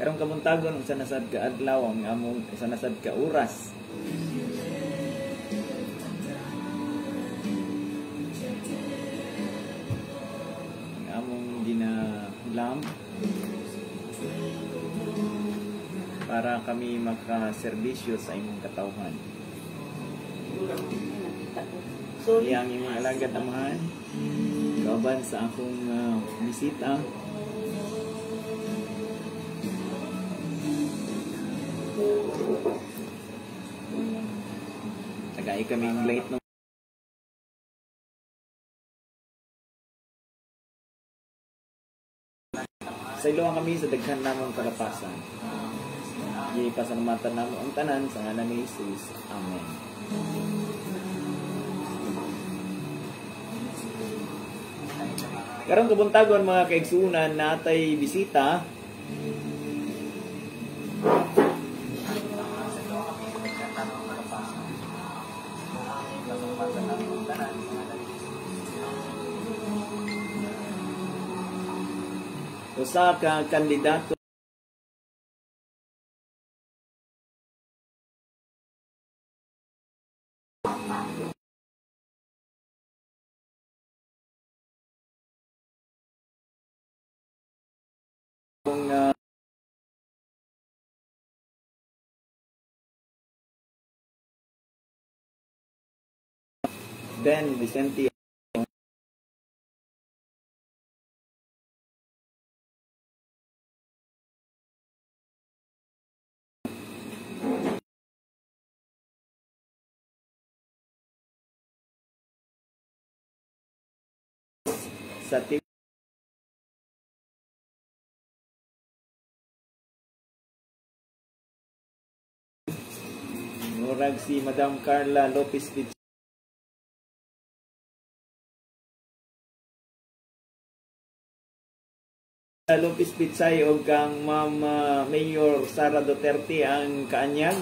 Karong kabuntagon, usa na sad ka adlaw ang among, usa na sad ka oras. Ang among ginahulam para kami makaserbisyo sa imong katawhan. Sorry. Iyang imong alagad, Amahan, kauban sa akong bisita. Tagay kaming late no. Sayloan kami sa daghan namong kalapasan. Gipasalamatan namo ang tanan sa ngalan ni Jesus. Amen. Karong kabuntagon, mga kaigsunan, natay bisita. Usa ka kandidato kung Ben Vicente sa team murag si Madam Carla Lopez Lopez Pitsay o kang Ma'am Mayor Sara Duterte ang kaanyag.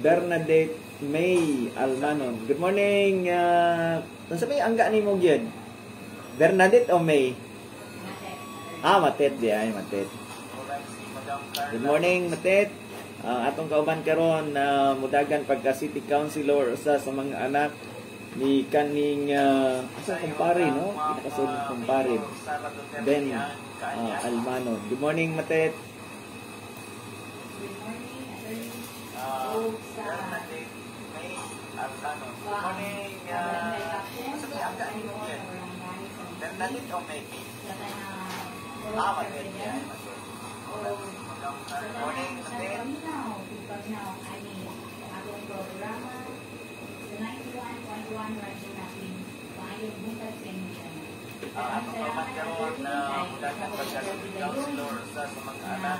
Bernadette May Almanon. Good morning. Unsa may angga nimo gyud? Bernadette o May? Ah, Matet di ay, Matet. Good morning, Matet. Atong kauban karon na mudagan pagka City Councilor, usa sa mga anak ni kaning asa kumpare, no? Pinakasunod kumpare Ben Almanon. Good morning, Matet. Good morning, Attorney. O sa Bernadette May Almanon. Good morning. Barangay Captain, sa barangay sa Bernadette o May? Sa tanang Ah, Matet di ay, Matet. O sa Good morning, tanang sa Matet. paminaw, ipagnaw ani atong programa sa 91.1 Radyo Natin. Maayong buntag sa inyong tanan. Atong kauban karon na mudagan pagka City Councilor, usa sa mga anak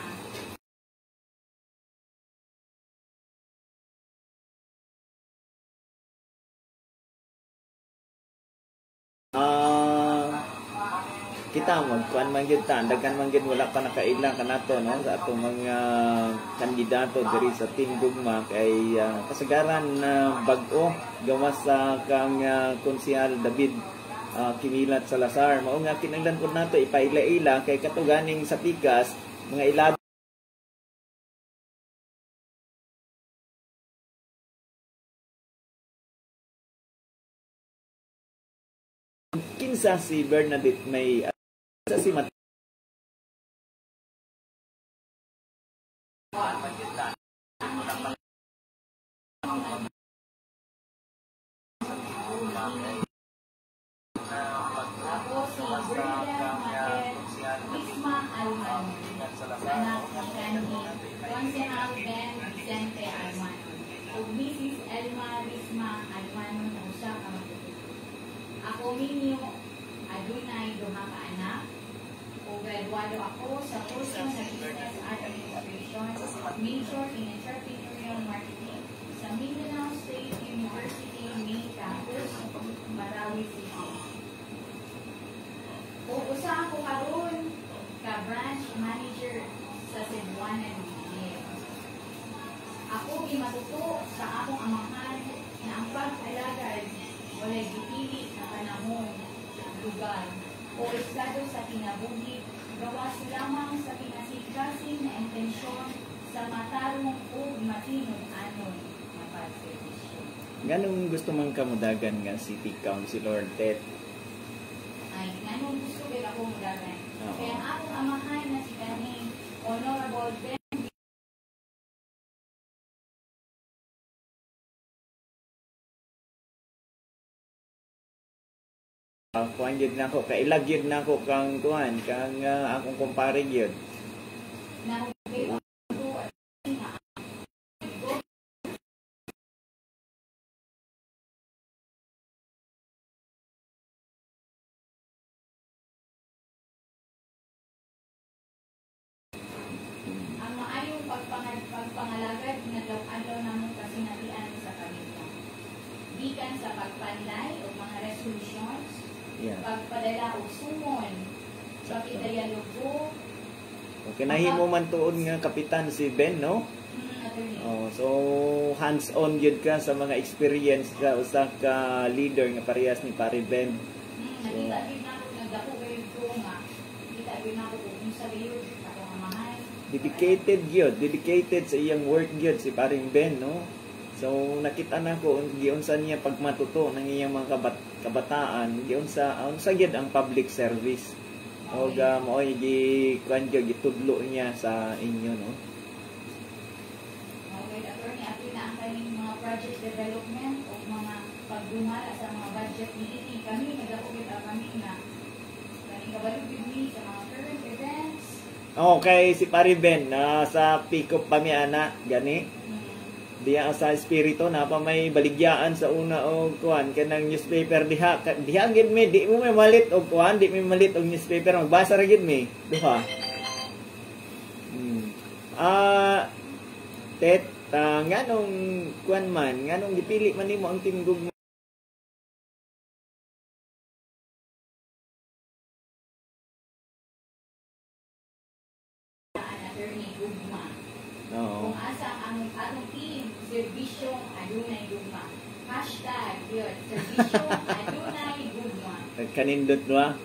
kita magkuan man gyud ta, daghan man gyud wala pa nakaila kanato, no, sa atong mga kandidato diri sa Team Gugma kay kasagaran na bag-o gawas sa kang Konsehal David Kimilat Salazar. Mao nga kinahanglan pud nato ipaila-ila kay katuganing sa pikas mga ilad kinsa si Bernadette May sa si Mat Ako si Bernadette Matet Isma Almanon, anak ni kanhi Konsehal Ben Vicente Almanon ug Mrs. Elma Risma Almanon na usa ka magtututo. Ako minyo, adunay duha ka anak ug graduado ako sa kurso sa Business Administration, major in Entrepreneurial Marketing sa Mindanao State University Main Campus, Marawi City. O usa ako karon ka branch manager sa Cebuana Lhuillier. Ako gimatuto sa akong amahan na ang pag-alagad walay gipili na panahon, lugar. o estado sa kinabuhi gawas lamang sa kinasing-kasing na intensyon sa matarong ug matinud-anon nga pagserbisyo. Nganong gusto man kamudagan nga city councilor, Tet? Ay, nganong gusto gyud ako mudagan? Oo. Kaya ang akong amahan na si kaning Honorable Ben Kuan gyud nako, kailag gyud nako kang kuan, kang akong kumpare gyud. Na ko nga ang maayong pagpangalagad nga adlaw namong kasinatian sa pamilya. Gikan sa pagpanlay og mga resolutions, pagpadala og sumon, pagkidayalogo. Okay, nahimo man tuod nga kapitan si Ben, no? Attorney. Oh, so hands-on gyud ka sa mga experience sa usa ka leader nga parehas ni Pare Ben. Nakita gyud nako, nagdako gyud ko nga kita gyud nako kung unsa gyud akong amahan. Dedicated gyud, dedicated sa iyang work gyud si Paring Ben, no? So nakita nako giunsa niya pagmatuto ng iyang mga kabataan, giunsa unsa gyud ang public service. Og mao'y gi kuan gyud gitudlo niya sa inyo, no? Okay, attorney, ato na ang kaning mga project development o mga pagdumala sa mga budget niini. Kami nagdako gyud ang kami nga kaning kabalo gyud mi sa mga current events. Okay, si Pare Ben na sa pick up pa mi ana gani. Diya sa espiritu na pa may baligyaan sa una og kuan kanang newspaper diha diha gid mi, di mo may malit og kuan, di mi malit og newspaper, magbasa ra gid mi duha. Tet, nganong kuan man, nganong gipili man nimo ang Team Gugma? Ang attorney gugma. Oo. Kung asa ang atong team, serbisyong adunay gugma. #yun, serbisyong adunay gugma. Kanindot ba?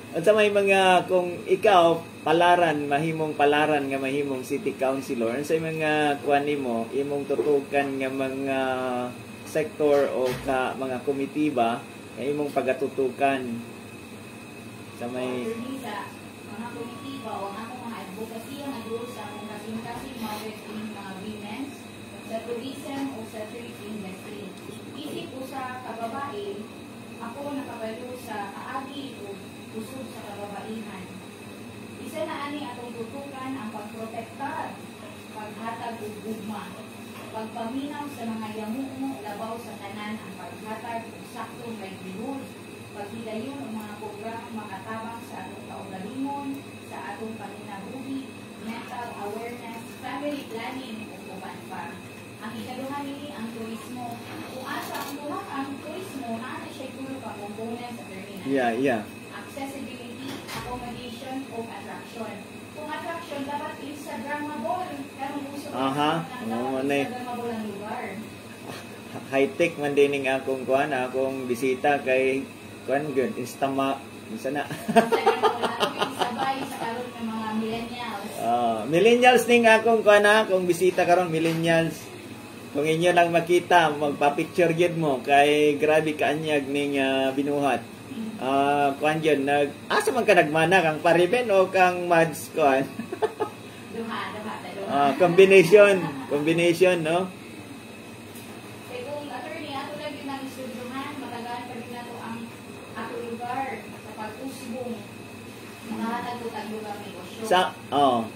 Unsa may mga, kung ikaw palaran, mahimong palaran nga mahimong city councilor, unsa may mga kuan nimo, imong tutukan nga mga sektor o ka mga komite ba nga imong pagatutukan sa may Attorney, sa mga komite ba o ang akong mga advocacy ang adto sa akong kasing-kasing mga ining mga women's sa tourism o sa trade industry. Isip ko sa kababae, ako nakabalo sa kaagi o kusog sa kababaihan. Isa na ani atong tutukan ang pagprotektar, paghatag og gugma, pagpaminaw sa mga yamuo labaw sa tanan ang paghatag og saktong livelihood, paghidayon og mga programa makatabang sa atong kaugalingon, sa atong panginabuhi, mental awareness, family planning ug uban pa. Ang ikaduha nini ang turismo. Kung asa ang tuha ang turismo, naa na siya tulo ka components, attorney. Yeah. Accessibility, accommodation, o attraction. Kung attraction, dapat Instagrammable. Karong uso Oo, dapat na eh. Instagrammable ang lugar. High-tech man din ning akong kuan, akong bisita kay kuan gyud, Instama, unsa na. Instagrammable. Ato yung isabay sa karon ng mga millennials. Millennials ning akong kuan ha, akong bisita karon millennials. Kung inyo lang makita, magpa-picture gyud mo kay grabe kaanyag ning binuhat. Kuan gyud nag asa man ka nagmana, kang Pariben o kang Mads kuan? Duha, duha, duha. Combination, combination, no? Kay kung attorney, ato lang yun ang istudyuhan, matagaan pa rin nato ang ato lugar sa pag-usbong. Makahatag ko tag lugar negosyo.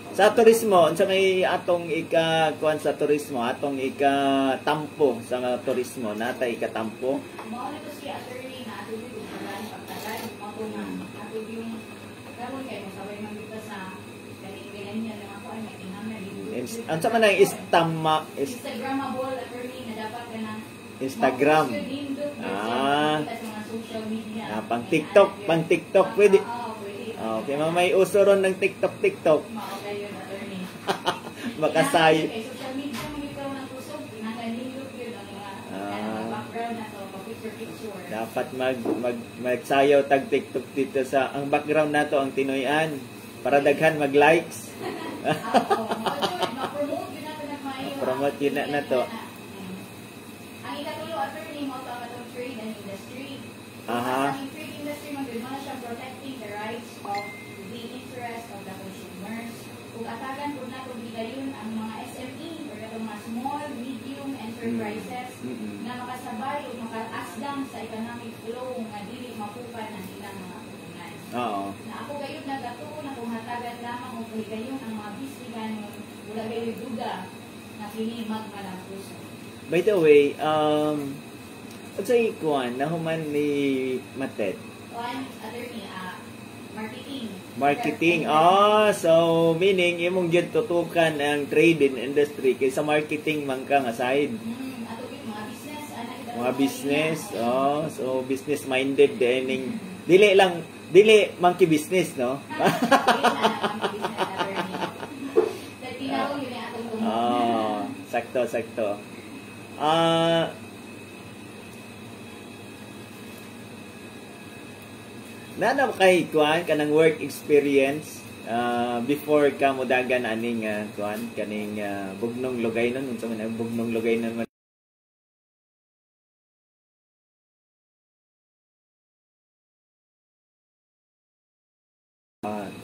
Sa turismo, unsa may atong ika kuan sa turismo, atong ika tampo sa mga turismo, natay ika tampo. Mao na to si attorney nga ato yung tagaan pagtagal, mao to nga ato yung karon kay mosabay man gyud ta sa kaning millennial nga kuan nga kinahanglan Unsa man ang Instagrammable, attorney, na dapat kanang Instagram. Sa mga social media. Pang TikTok, pang TikTok pwede. Oo, pwede. Okay, may uso ron ng TikTok, TikTok. Mao kayo, attorney. Makasay. Kay social media man gyud karon ang kusog, kinahanglan nindot gyud ang mga kanang background na to, picture picture. Dapat magsayaw tag TikTok dito sa ang background nato ang Tinoyan para daghan mag-likes. Ma-promote yun nato na maayo. Promote yun na to. Ang ikatulo, attorney, mo to ang atong trade and industry. Aha. Ang trade industry man gyud na siya protecting the rights of the interest of the consumers. Ug atagan pud nato gigayon ang mga SME or atong mga small, medium enterprises nga makasabay o makaasdang sa economic flow nga dili mapukan ang ilang mga puhunan. Oo. Na ako gayud nagatuo na kung hatagan lamang og kahigayon ang mga bisniganon, wala gayoy duda na kini magmalampuson. By the way, unsay kuan nahuman ni Matet? Kuan, attorney, marketing. Marketing. Ah, so meaning imong gyud tutukan ang trade in industry kay sa marketing man ka nga side. Ato gyud mga business ana kita. Mga business, oh, so business minded dining dili lang dili monkey business, no? Dili na monkey business, attorney. Sa tinawag yun ang atong Oh, sakto sakto. Nana kay kuan kanang work experience before ka modagan aning kuan kaning bugnong lugay nun, unsa man ang bugnong lugay nun man?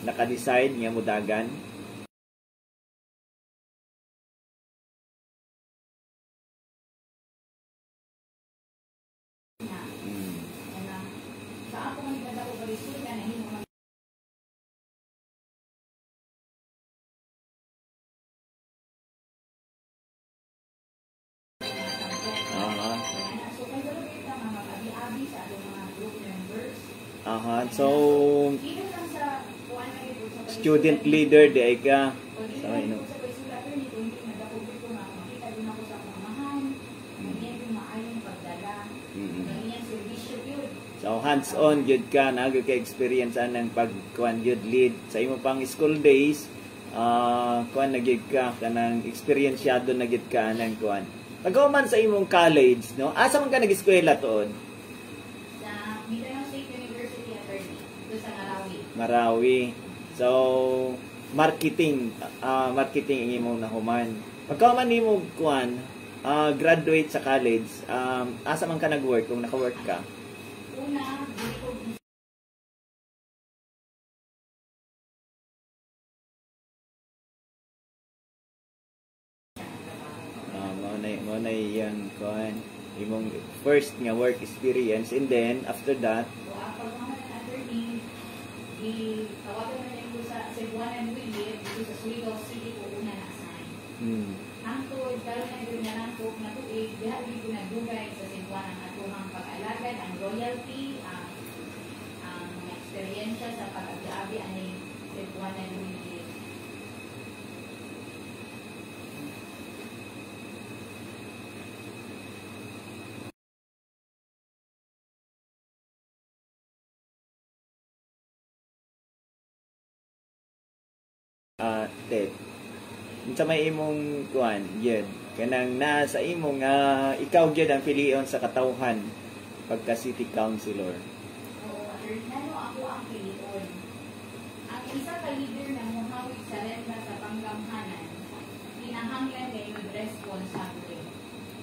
Naka-decide nga modagan? Na. Sa ako man nagdako kalisuran nahimo man So kay wala kita nga mag-abi-abi sa atong mga group members. Aha. So Even lang sa kuan na gyud sa student leader di ay ka. Pag Sa even ino. lang sa pagsulat attorney, kung hindi nagdako gyud ko nga makita din ako sa akong amahan, ang iyang maayong pagdala, ang iyang serbisyo gyud. So hands-on gyud ka, naa gyud ka experience anang pag kuan gyud lead sa imo pang school days. Kuan na gyud ka kanang eksperyensyado na gyud ka anang kuan. Paghuman sa imong college, no? Asa man ka nag-eskwela tuod? Sa Mindanao State University, attorney, dito sa Marawi. Marawi. So marketing, marketing ang imong nahuman. Pagkahuman nimo kuan, graduate sa college, asa man ka nag-work kung naka-work ka? Una, dili ko Mao na iyang kuan, imong first nga work experience, and then after that, So, ang paghuman ng attorney, gitawagan na ko sa Cebuana Lhuillier, dito sa Surigao City ko una na-assign. Hangtod karon na gyud narangkop na tuig, diha gyud ko nagdugay sa Cebuana ang atuhang pag-alagad, ang loyalty, ang mga eksperyensya sa pag-abi-abi aning Cebuana Lhuillier. Tet. Unsa may imong kuan, gyud kanang naa sa imong ikaw gyud ang pilion sa katawhan pagka city councilor? Oo, attorney, nano ako ang pilion. Ang isa ka leader na muhawig sa renta sa panggamhanan, kinahanglan gayud responsable.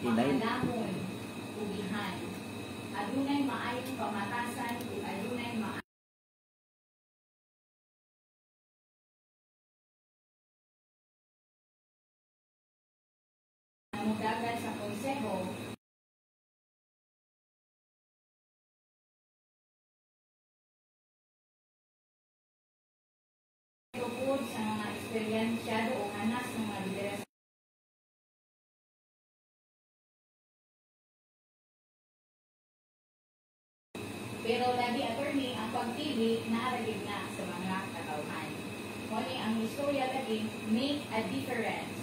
Inay. Maalamon, ugihan. Adunay maayong pamatasan ug adunay maayong sa konseho tungkol sa mga eksperyensyado o hanas ng mga lideres. Pero lagi, attorney, ang pagpili naaragid na sa mga katawhan. Mao ni ang istorya lagi, make a difference,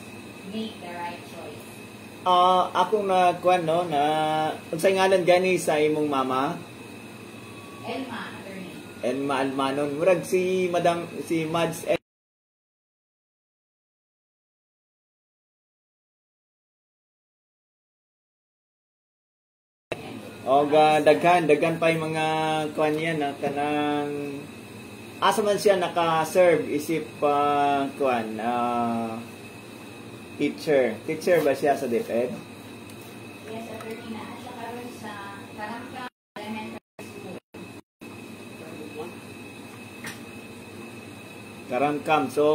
make the right choice. Akong na kuan no na unsay ngalan gani sa imong mama? Elma, attorney. Elma Almanon. Murag si Madam si Mads Oh, Og daghan pa yung mga kuan niya na kanang asa man siya naka-serve isip kuan teacher. Teacher ba siya sa DepEd? Yes, attorney, naa siya karon sa Karamcam Elementary School. Karamcam. So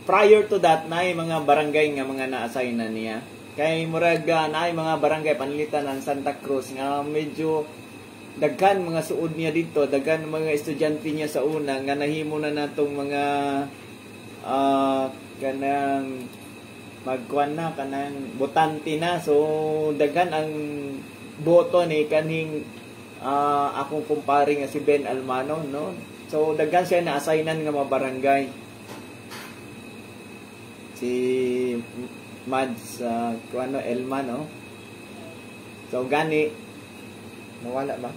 prior to that, naay mga barangay nga mga na-assign na niya. Kay murag naay mga barangay pananglitan ang Santa Cruz nga medyo daghan mga suod niya dito, daghan mga estudyante niya sa una nga nahimo na natong mga kanang magkuan na, kanang botante na. So daghan ang boto ni kanhing akong kumpare nga si Ben Almano, no? So daghan siya na assignan nga mga barangay. Si Mads kuano Elma, no? So gani nawala ba?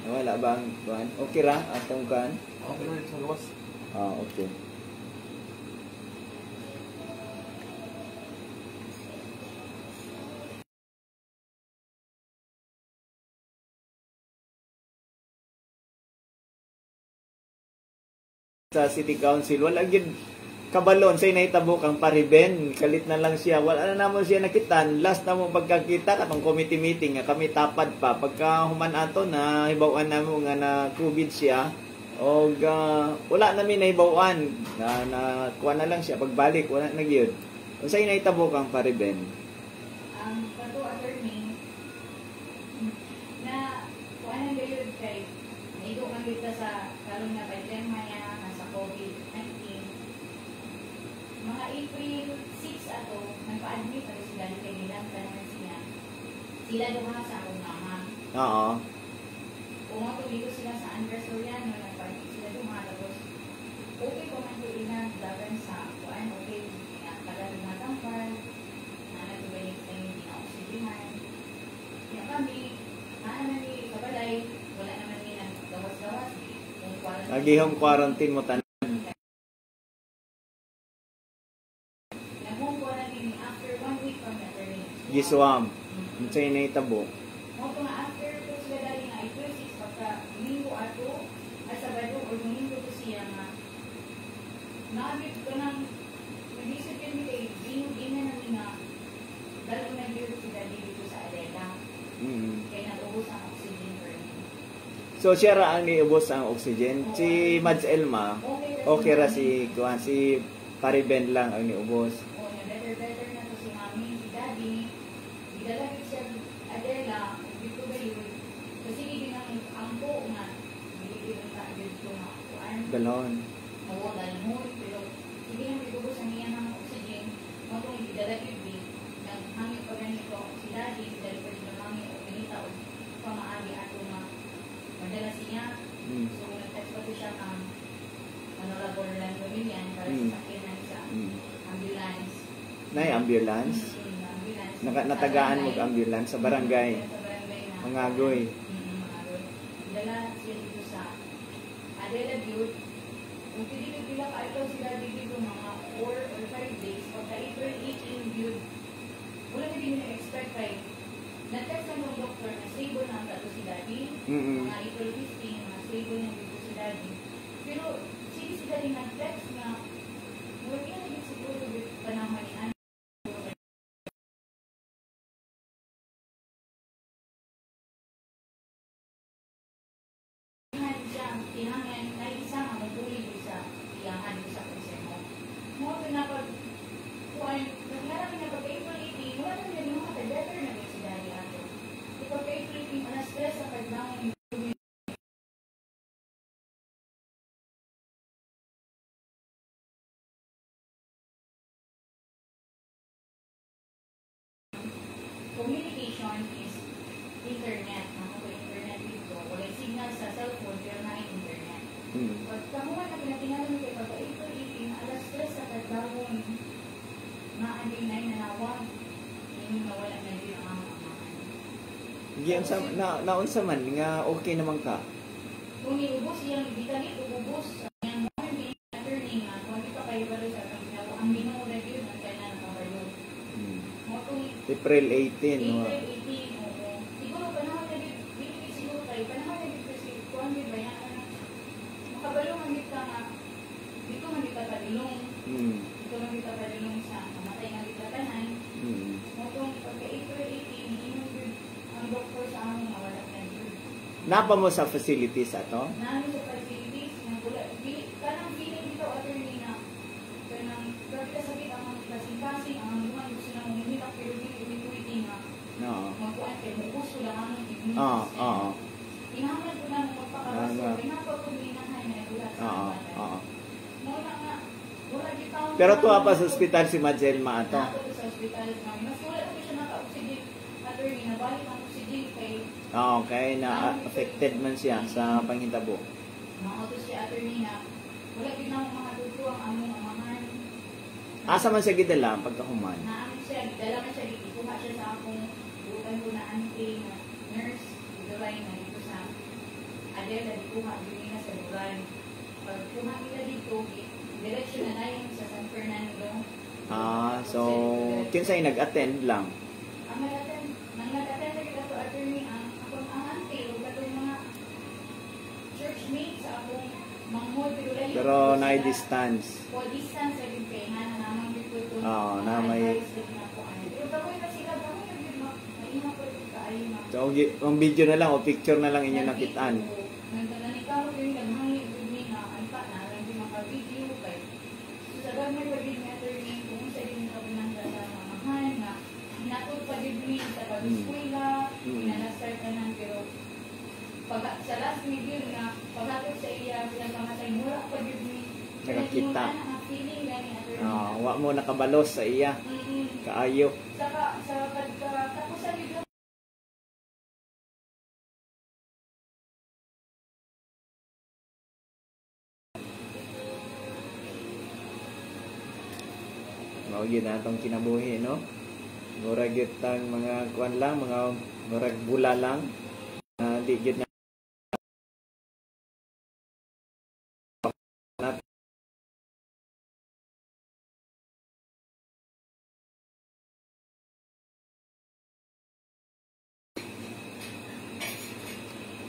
Nawala ba ang kuan? Okay ra atong kuan? Okay na sa gawas. Ah, okay. Sa City Council, wala gyud kabalon say nahitabo kang pariben, kalit na lang siya, wala na namo siya nakitan. Last na mo pagkakita katong committee meeting nga kami tapad pa, pagka human ato na hibaw-an namo nga na COVID siya og wala na mi nahibaw-an na na kuha na lang siya pagbalik, wala na gyud. Unsay nahitabo kang pariben? Ang kato, attorney, na kuha na gayud kay naigo man gyud ta sa karon nga pandemya nga sa COVID-19. Mga April 6 ato, nagpa-admit ato si Daddy kay nilangta naman siya. Sila duha sa akong mama. Kung dito sila sa Andres Soriano, nagpa-admit sila duha, tapos okay pa man gyud ina dagan sa kuan, okay nga tagal nga tampal, na nagubalik sa hindi na oxygenan. Kaya kami, naa naman ni sa balay, wala naman ni naggawas-gawas, kung quarantine. Lagi home quarantine mo tanan. Nag-home quarantine ni after one week from the attorney. Giswam. Unsay nahitabo? Mo to nga after ko sila dali nga April 6, pagka Domingo ato, at Sabado or Domingo to siya nga naabit ko nang nag-isip yun kay gingan namin nga dalo na gyud si Daddy dito sa Adela kay nag-ubos ang oxygen for him. So siya ra ang niubos ang oxygen. Si Mads Elma, okay ra si kuan, si Pariben lang ang niubos. O, na better better na to si Mami, si Daddy. Gidala gyud siya Adela, dito gayud. Kasi sige ang angko nga dili gyud ang ta dito nga kuan. Dalhon. Oo, dalhon, pero sige nang gibubos ang iyang ang oxygen, mo tong gidala gyud di naghangyo pa ganito si Daddy, dahil pa sila mami o ganita o pamaagi ato nga madala siya. So nag-text pa to siya kang Honorable Orlando Villan para sa sakyanan sa ambulance. Nay ambulance. Ambulance. Natagaan mo ambulance sa barangay. Sa barangay na. Mangagoy. Mangagoy. Dala siya dito sa Adela Butte. Kung pili pila ka ito sila dito mga 4 or 5 days, pagka April 18 gyud, wala na din na-expect kay nag-text ang mga doktor na stable na ang tato si Daddy. Mga April 15, mga stable na dito si Daddy. Pero sige si Daddy nag-text nga, wala na din siguro with panahon ni Ana. Siya, kinahanglan na isa nga magbulig sa iyahan sa konseho. Mo na pag kuan, naglarang na pag April 18, wala na nila mga better na si Daddy ato. So pag April 18, alas 3 sa pagbangon, communication is internet. Ang ko internet dito, wala signal sa cellphone pero na internet. Pagkahuman na pinatingalan kay pagka April 18, alas 3 sa kadlawon, maanding na nanawag, yung nawala na din ang among amahan. Giyan sa na naunsa man nga okay naman ka. Kung niubos iyang gikalit ubos ang morning attorney nga kung di pa kayo balo sa atong ginawa, ang Ginoo na gyud ang tanan nakabalo. Mo tong April 18, no. April 18, oo. Siguro kuan gid ba yan, makabalo man gid ka nga dito man kita padulong. Dito man kita padulong sa mamatay nga kita tanan. Mao tong pagka April 18, niingon gyud ang doktor sa among nga wala na gyud. Napa mo sa facilities ato? Naa mi sa facilities nga wala dili kanang feeling dito, attorney, na kanang grabe ka sakit ang kasing-kasing ang duman gusto na mong pero dili mi pwede nga magkuan kay muuso lang ang immune system. Oo. Kinahanglan po na magpakabasto. Tama. Kay napa po minahay na nagulat sa bata. Oo. Mao na nga wala gyud taon. Pero tuwa pa sa ospital si Majelma ato. Naa to sa ospital mami. Mas wala po siya naka-oxygen, attorney, nabalik ang oxygen kay Oo, kay na affected man siya sa panghitabo. Mao to siya, attorney, na wala gyud namo makadto ang among amahan. Asa man siya gidala pagkahuman? Naa man siya, dala man siya, gikuha siya sa akong buutan ko na auntie na nurse, Duray, na dito sa Adela, gikuha gyud nila sa Duray. Pagkuha nila dito, diretso na dayon sa San Fernando. Ah, so kinsay nag-attend lang? Ang nag-attend, nang nag-attend na ato, attorney, ang akong ang auntie ug katong mga church mates sa akong manghod, pero layo Pero po na sila. Distance. Po distance sa gyud kay nga namang gyud ko itong Oo, na mga may- advice gyud na ako, ano. Pero kamoy na sila, kamoy na gyud maina po gyud kaayo ma. So ang video na lang o picture na lang inyo nakitaan. Nagtanan ikaw yung naghangyo gyud mi nga ang pa na lang gyud maka-video kay so sa gamay pa gyud ni attorney kung unsa gyud ni kabinangga sa mamahan nga hinatod pa gyud mi sa pag-eskwela, pinalastar tanan, pero pag sa last mi gyud nga paghatod sa iya bilang pamatay, mura pa gyud mi Nakakita. nga feeling gani, attorney. Ah, wa mo nakabalos sa iya. Kaayo. Saka sa pagkatapusan gyud. Mao gyud na atong kinabuhi, no? Murag gyud tang mga kuan lang, mga murag bula lang. Di gyud na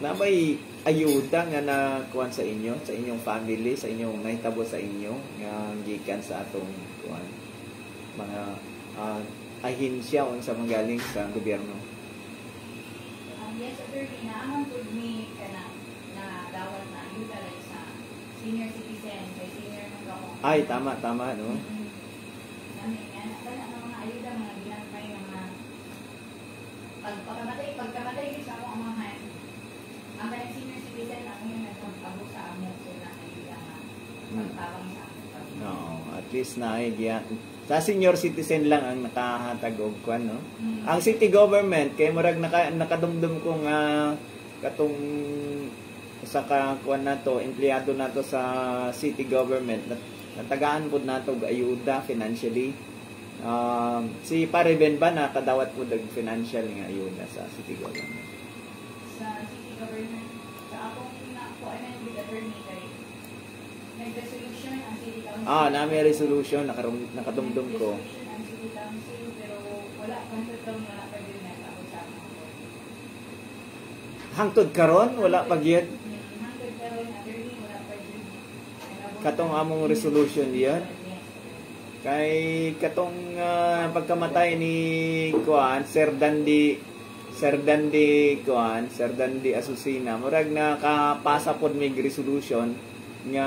na may ayuda nga na kuan sa inyo, sa inyong family, sa inyong nahitabo sa inyo nga gikan sa atong kuan mga ahensya unsa manggaling sa gobyerno? Yes, attorney, naaman pud mi kana na dawat na ayuda like sa senior citizen, kay senior man ako. Ay, tama, tama, no? Namin nga, kana nga mga ayuda, mga ginagmay, mga pagpakamatay, pagkamatay gyud sa akong amahan, ang kanang senior citizen ako yung nagpagpabo sa amo, so na ayuda nga pagtabang sa amo. No, at least na ay sa senior citizen lang ang nakahatag og kuan, no? Ang city government kay murag nakadumdum ko nga katong sa ka kuan nato, empleyado nato sa city government, natagaan pud nato og ayuda financially. Si Pare Ben ba nakadawat pud og financial nga ayuda sa city government? Sa city government, sa akong nakuha with attorney kay nag-resolution ang city council. Ah, na may resolution nakadumdum ko. Nag-resolution ang city council pero wala hangtod karon wala pa gyud nag-abot sa among. Hangtod karon wala pa gyud? Hangtod karon, attorney, wala pa gyud nag-abot. Katong among resolution diyan? Yes. Kay katong pagkamatay ni kuan Sir Dandy kuan Sir Dandy Asusina, murag nakapasa pod mig resolution nga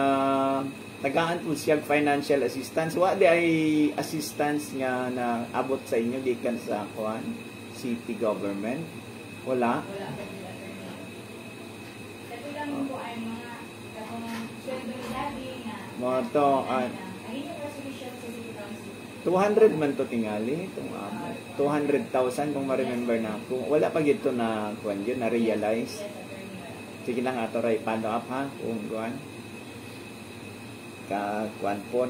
tagaan po siya financial assistance. Wa di ay assistance nga naabot sa inyo gikan sa kuan city government? Wala? Wala pa gyud, attorney. Kato lang ko ay mga katong sweldo ni daddy nga Mo to, ay yung resolution sa city council. 200 man to tingali itong amo. 200,000 kung ma-remember na ako. Wala pa gito na kuan yun, na realize. Yes, attorney, wala. Sige lang ato ray follow up ha kung kuan. Ka kuan po.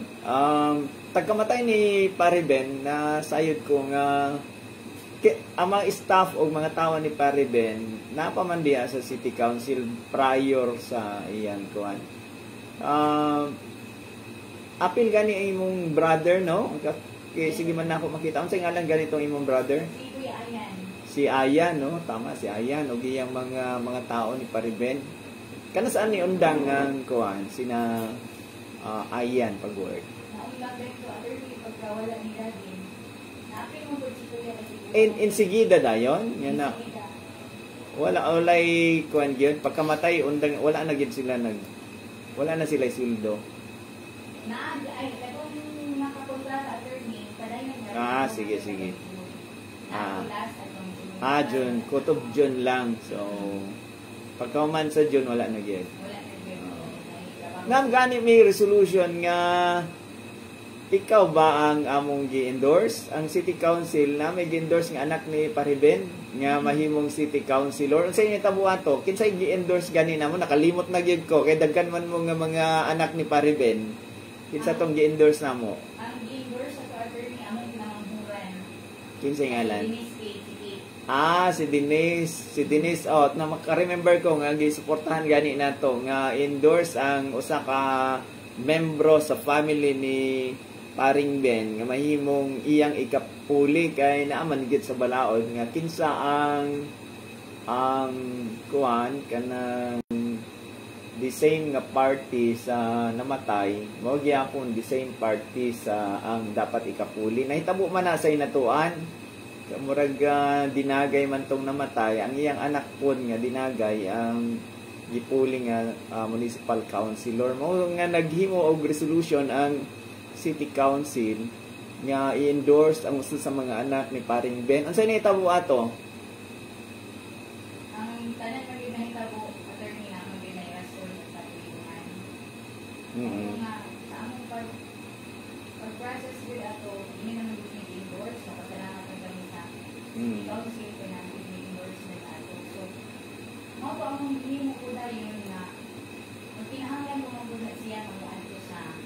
Tagkamatay ni Pare Ben na sayod ko nga ang mga staff o mga tao ni Pare Ben napaman diha sa City Council prior sa iyang kuan. Apil gani ang imong brother, no? Okay, sige man na ako makita. Unsay ngalan ganitong imong brother? Si Kuya Ayan. Si Ayan, no? Tama, si Ayan. O iyang mga tao ni Pare Ben. Kana saan ni undang ang kuan sina Ayan pag-work? Naundang din to, attorney, pagka wala ni daddy. Naapil mo po si kuya kasi In insigida dayon nga na Insigida. Wala walay kuan gyud pagkamatay undang, wala na gyud sila nag wala na sila sweldo. Naag ay katong nakakontrata, attorney, padayon na. Ah, sige, sige. Ah. Ah. Last atong June. Ah, June, kutob June lang. So pagkahuman sa June, wala na gyud. Wala na gyud. Ah. Ngam gani may resolution nga ikaw ba ang among gi-endorse? Ang City Council na may gi-endorse nga anak ni Pariben nga mahimong city councilor. Unsa inyo tabo ato? Kinsay gi-endorse gani namo? Nakalimot na gyud ko kay daghan man mo nga mga anak ni Pariben. Kinsa tong gi-endorse namo? Ang gi-endorse sa attorney, among pinamanghuran. Kinsay ngalan? Denise K. Si Kate. Ah, si Denise. Si Denise, oh, na maka-remember ko nga gisuportahan gani nato nga endorse ang usa ka membro sa family ni Paring Ben nga mahimong iyang ikapuli kay naaman gid sa balaod nga kinsa ang kuan kanang the same nga party sa namatay, mao gyapon the same party sa ang dapat ikapuli. Nahitabo man na sa inatuan. Murag dinagay man tong namatay, ang iyang anak pod nga dinagay ang gipuli nga municipal councilor. Mao nga naghimo og resolution ang City Council nga i-endorse ang usa sa mga anak ni Paring Ben. Unsay nahitabo ato? Ang tanan nga ginahitabo, attorney, na among ginayrason sa katuyuan. Nga sa among pag process gud ato, ini naman gud ni endorse, napasalamat na kami sa council kay namin ni endorse na ato. So, mao po among gihimo ko dayon nga magkinahanglan ko man gud na siya mamuadto sa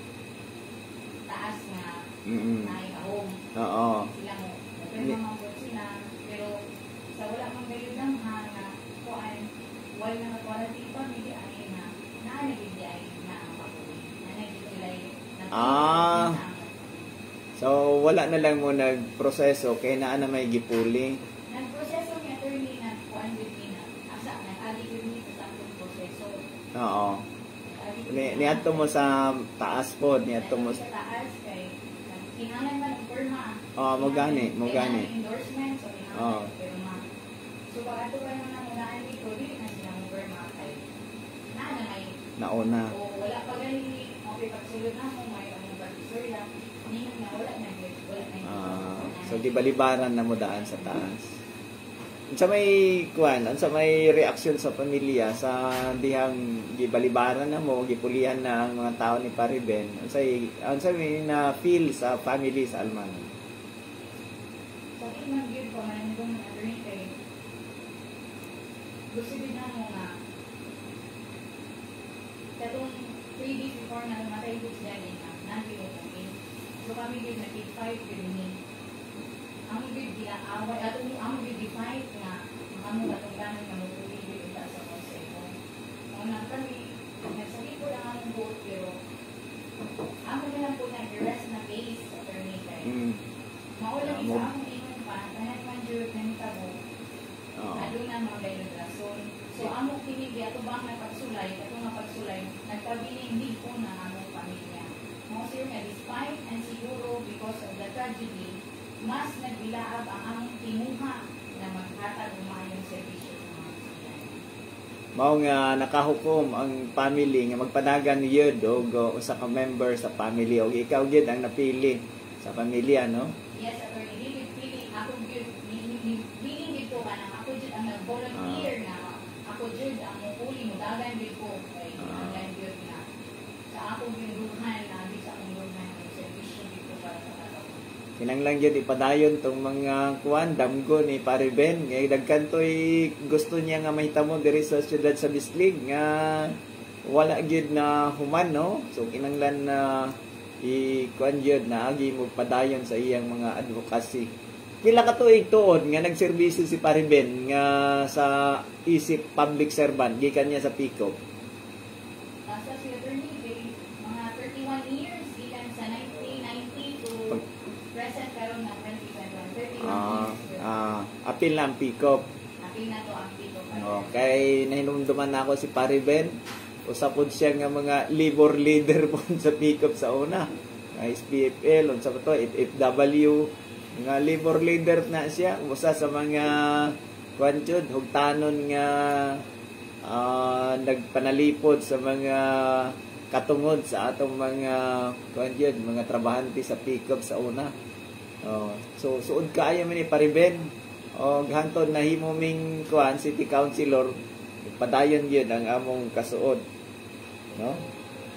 taas nga naay home. Sila mo pero man gud sila, pero sa wala man gayud lang ha na kuan, wala na quarantine pa mi di ay na naa na gid di ay na ang pag-uwi na na gid sila. So wala na lang mo nagproseso kay naa na may gipuli. Nagproseso ni attorney, na kuan gud ni na asa nag-agi gud ni sa atong proseso. Nag-agi gud Ni ni niadto mo sa taas pod, niadto mo sa taas kay kinahanglan man og pirma. Oh, mo gani, mo gani. Kailangan endorsement, so kinahanglan og pirma. So pag ato pa naman ang unaan dito, dili na sila mo pirma kay naa na may Nauna. O wala pa gani okay pagsulod na mo may among provisoria ningon nga wala na gyud, wala na gyud. Ah, so gibalibaran na mo daan sa taas. Unsa may kuan, unsa may reaksyon sa pamilya sa dihang gibalibaran na mo, gipulihan na ang mga tao ni Pariben? Unsay may na feel sa family sa Almanon? Sakit man gyud pa man kung attorney kay gusto gyud na mo nga katong 3 days before na namatay ko si daddy na nagi mo kami. So kami gyud nag-fight gyud ni. Amo gyud gilaaway ato mo, amo gyud gi-fight nga amo katungdanan nga mopuli gyud unta sa konseho. Mao na kami nagsakit ko lang among buot, pero amo na lang po na rest na case, attorney, kay mao lang sa among ingon pa tanan man jud nahitabo. Aduna mga gayud rason. So amo kini giatubang na pagsulay, ato nga pagsulay nagpabiling lig-on na among pamilya. Mao sir nga despite and siguro because of the tragedy, mas nagbilaab ang among tinguha na maghatag og maayong serbisyo sa mga estudyante. Mao nga nakahukom ang family nga magpadagan yun og usa ka member sa family og ikaw gyud ang napili sa pamilya, no? Yes, attorney, dili feeling ako gyud meaning gyud ko kanang ako jud ang nag-volunteer na ako jud ang mupuli, mudagan gyud ko kay kinahanglan gyud na sa ako gyud dughan na gyud sa akong dughan ang serbisyo gyud ko para sa katawhan. Kinanglan gyud ipadayon tong mga kuan damgo ni Pare Ben ngay daghan toy gusto niya nga mahitamo diri sa siyudad sa Bislig nga wala gyud na human, no? So kinanglan na i kuan gyud na agi mo padayon sa iyang mga advocacy. Pila ka tuig tuod nga nagserbisyo si Pare Ben nga sa isip public servant gikan niya sa PCOP? Nasa si attorney kay mga 31 years gikan sa 1990 to present karon na 2021, 31 years. Ah, apil na ang PCOP. Apil Apil na to ang PICOP. Okay, nahinumduman na ako si Pare Ben. Usa pod siya nga mga labor leader po sa PICOP sa una. Nga SPFL, unsa pa to, FFW, nga labor leader na siya. Usa sa mga kuan jud, hugtanon nga nagpanalipod sa mga katungod sa atong mga kuan jud, mga trabahante sa PICOP sa una. Oh, so suod kaayo mi ni Pare Ben. Og hantod nahimo ming kuan city councilor, padayon gyud ang among kasuod. No?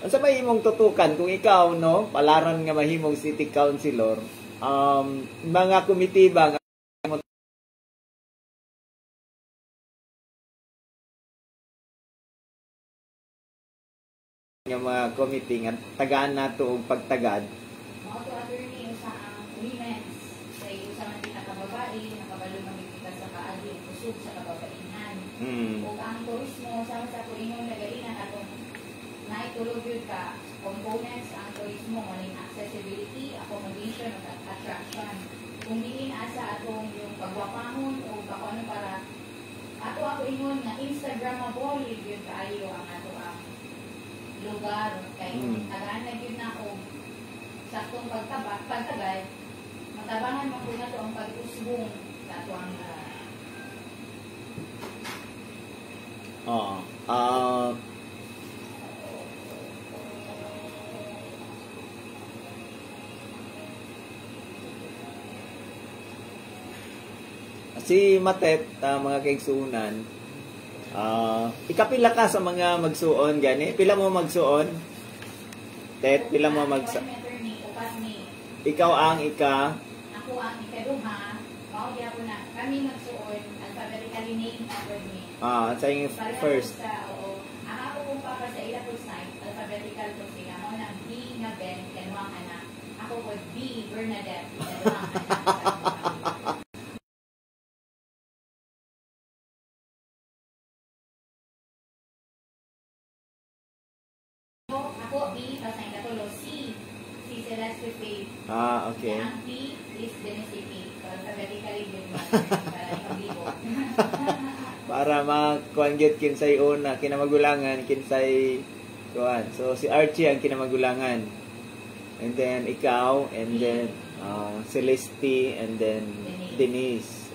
Unsa may imong tutukan kung ikaw, no, palaran nga mahimong city councilor, mga komite ba nga mga committee nga tagaan nato og pagtagad? Mao to, attorney, usa ang women's kay usa man kita ka babae, nakabalo man kita sa kaagi ug kusog sa kababaihan. Ug ang turismo, sama sa ako ingon nagalina atong naitulog yun ka components ang turismo, maning accessibility, accommodation, ug attraction. Kung diin asa atong yung pagwapahon o kung ano para ato ako ingon nga instagramable yun kaayo ang ato ang lugar kay tagaan na gyud na og saktong pagtaba pagtagal matabangan man po nato ang pag-usbong sa ato ang lugar. Oo. Si Matet, mga kaigsunan, ikapila ka sa mga magsuon gani? Pila mo magsuon? Tet, pila mo magsa Attorney, upat ni. Ikaw ang ika? Ako ang ikaduha, mao gyapon na kami magsuon alphabetically name attorney. Sa iyong Pareho first. sa, oo. Ang ako kong papa sa ila po side, alphabetical po sila. Mao na B nga Ben, kaduhang anak. Ako po B Bernadette, kaduhang anak. Ako B, tapos ang ikatulo C, si Celeste Faith. Okay. Ang B is Denise P. So, alphabetically yun para ikabibo. Para makuan gyud kinsay una kinamagulangan, kinsay kuan. So si Archie ang kinamagulangan. And then ikaw, and then Celeste, and then Denise.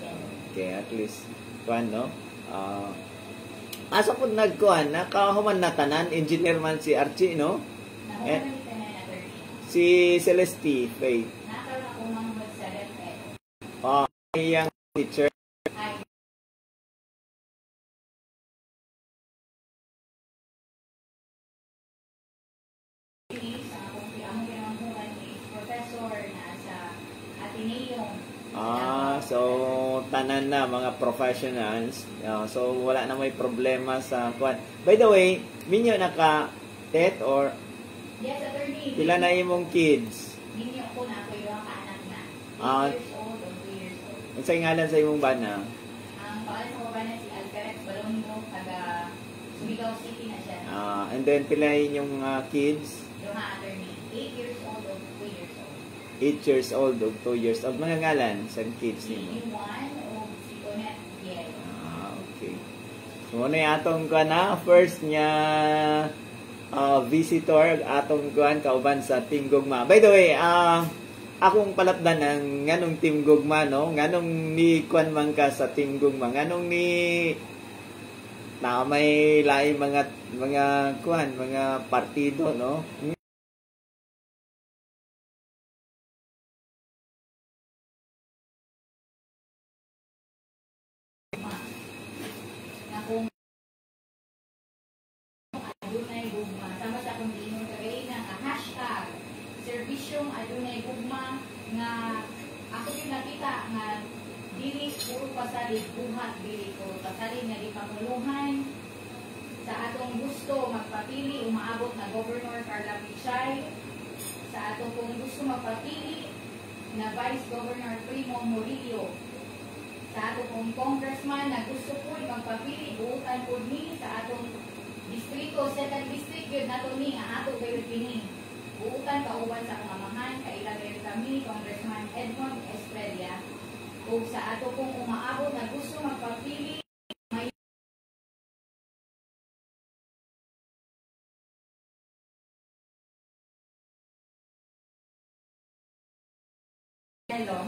Okay, at least kuan, no? Asa pud nagkuan, nakahuman na tanan, engineer man si Archie, no? Nahuman na tanan, attorney. Si Celeste Faith. Nakaroon ako manghod sa DepEd. Iyang teacher. Ay, is, ang akong among pinamanghuman is professor na sa Ateneo. So tanan na mga professionals. So wala na may problema sa kuan. By the way, minyo na ka, Tet, or Yes, attorney. pila na imong kids? Minyo ko na ako yung kaanak na. 8 years old o 2 years old. Unsay ngalan sa imong bana? Ang pangalan sa bana si Alcaraz Balondo, taga Surigao City na siya. And then pila inyong kids? Duha, attorney. 8 years old o 2 years old. 8 years old o 2 years old. Mga ngalan sa kids Si nimo? Iwan o si Tonet Biel. Okay. So ano yung atong kuan na first niya visitor atong kuan kauban sa Team Gugma. By the way, akong palapdan ang nganong Team Gugma, no? Nganong ni kuan man ka sa Team Gugma? Nganong ni na may laing mga kuan, mga partido, no? Na kung adunay gugma, sama sa akong giingon kagaina nga #serbisyongadunaygugma nga ako yung nakita nga dili puro pasalig buhat, dili puro pasalig nga gipanguluhan sa atong gusto magpapili umaabot na Governor Carla Pichay, sa atong kung gusto magpapili na Vice Governor Primo Murillo, sa atong kung congressman na gusto po magpapili buutan po ni sa atong distrito, second district yun nato ni nga ato gayud kini buutan kauban sa akong amahan kaila gayud kami Congressman Edmond Estrella, ug sa ato kung umaabot na gusto magpapili Hello.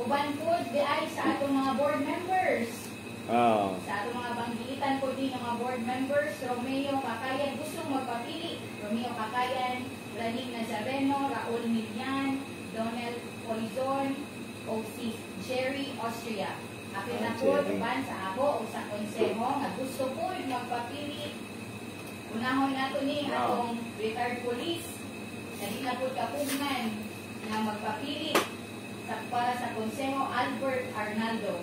Uban po di ay sa atong mga board members. Oh. Sa atong mga banggitan po din ng mga board members, Romeo Kakayan, gustong magpapili. Romeo Kakayan, Raning Nazareno, Raul Milian, Donald Poizon, o si Jerry Austria. Apil na Ah, po, Jerry. uban sa ako o sa konseho nga gusto po magpapili. Unahon nato ni atong retired police na di na po kapugnan na magpapili sa, para sa konseho, Albert Arnaldo,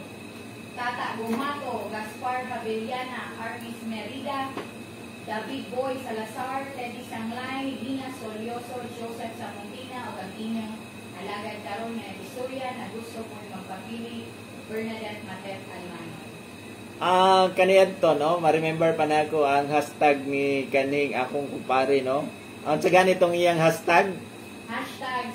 Tata Gumato, Gaspar Javellana, Armis Merida, David Boy Salazar, Teddy Sanglay, Lina Solioso, Joseph Samontina, o ang inyong alagad karon nga istorya na gusto po magpapili, Bernadette Matet Almano. Ah, kaniadto, no, ma-remember pa nako ang hashtag ni kaning akong kumpare, no. Ang sa ganitong iyang hashtag,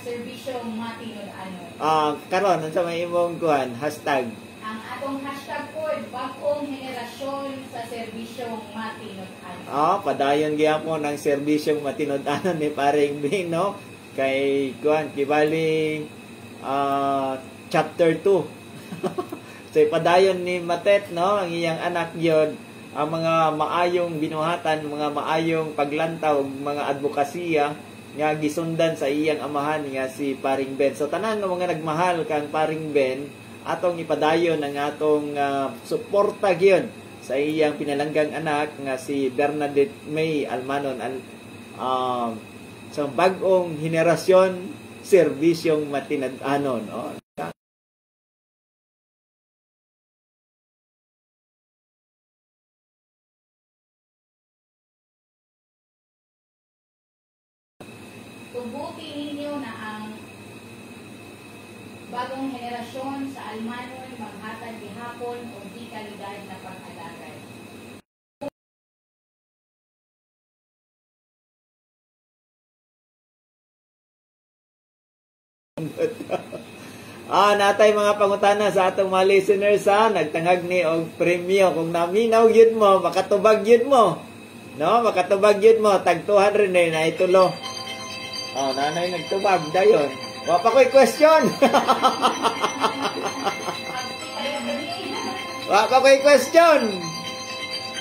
#serbisyongmatinud-anon. Ah, karon unsa may imong kuan hashtag? Ang atong hashtag po, bagong henerasyon sa serbisyong matinud-anon. Ah, padayon gyapon ang serbisyong matinud-anon ni Paring Bing, no? Kay kuan kibali chapter 2. So padayon ni Matet, no, ang iyang anak gyud ang mga maayong binuhatan, mga maayong paglantaw, mga advokasya nga gisundan sa iyang amahan nga si Paring Ben. So tanan nga mga nagmahal kang Paring Ben, atong ipadayon ang atong suporta gyud sa iyang pinalanggang anak nga si Bernadette May Almanon sa bag-ong henerasyon, serbisyong matinad-anon. Oh. Tuguti ninyo na ang bagong henerasyon sa Almanon maghatag gihapon og di kalidad na pag-alagad. Natay mga pangutana sa atong mga listeners ha, nagtangag ni og premyo kung naminaw gyud mo, makatubag gyud mo. No, makatubag gyud mo, tag 200 na itulo. Oh, nanay nagtubag dayon. Wa pa ko'y question. Wa pa ko'y question.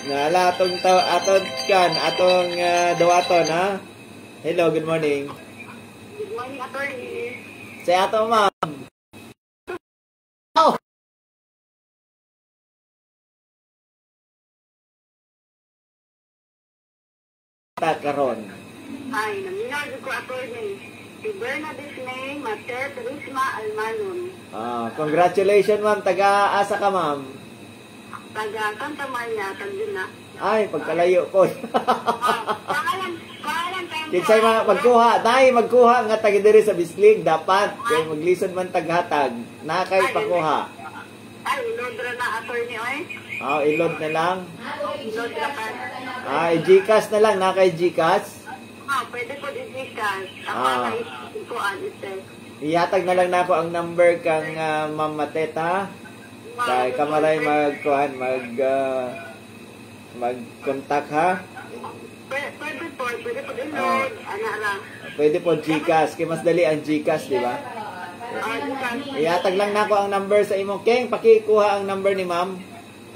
Nala atong aton kan atong dawaton ha. Hello, good morning. Good morning, attorney. Sa ato ma'am. Oh. Ta karon. Ay, naminaw ko, attorney. Si Bernadette May Matet Risma Almanon. Ah, congratulations ma'am, taga asa ka ma'am? Taga Santa Maria, Tagduna. Ay, pagkalayo po. Pangalan, pangalan tayo. Kinsay mga magkuha, dai magkuha nga taga diri sa Bislig dapat kay maglisod man taghatag, na kay pakuha. Ay, ilodra na, attorney, oy. Ah, ilod na lang. Ilodra ka. Ay, GCash na lang, na kay GCash. Ah, pwede po din GCash. Ah. Ako kuan ite. Ihatag na lang nako ang number kang Ma'am Mateta. Kay kamaray magkuhan, mag-contact ha. Pwede po, pwede po din load. Ana ra. Pwede po GCash, kay mas dali ang GCash, di ba? Ah, Ihatag lang nako ang number sa imo. Keng, pakikuha ang number ni Ma'am.